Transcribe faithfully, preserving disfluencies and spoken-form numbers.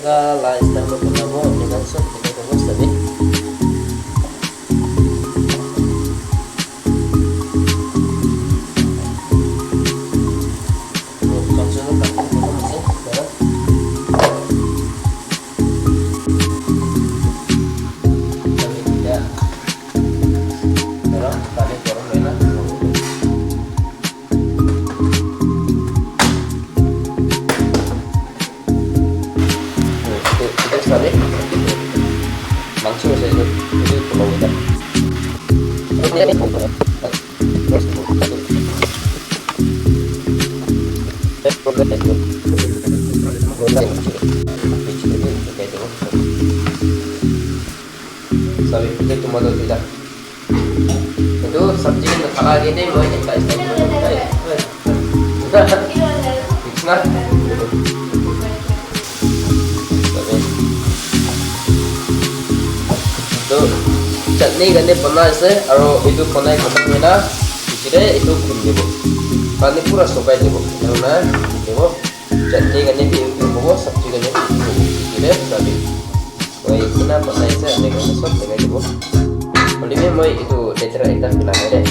Ka la style lo banabo, apni khan sob dikhi pabo sabi. Itu, itu sabi. Mangso sa itu, itu pulau kita. Sabi, itu tomato kita. Itu sabji kan thaka age te moi ekta style kuri dibo, right? Buji na? Itu chutney karne banai ase, aro itu banai khatam hoina piche te itu khuli dibo. Pani pura sukai dibo. Enka kurina khuli dibo. Chutney karne bi itu hobo, sabji karne bi itu hobo. Piche te sabi. Moi kina banai ase, apni khan sob dekhai dibo. Hoile bi moi itu letera ekta philai nai de.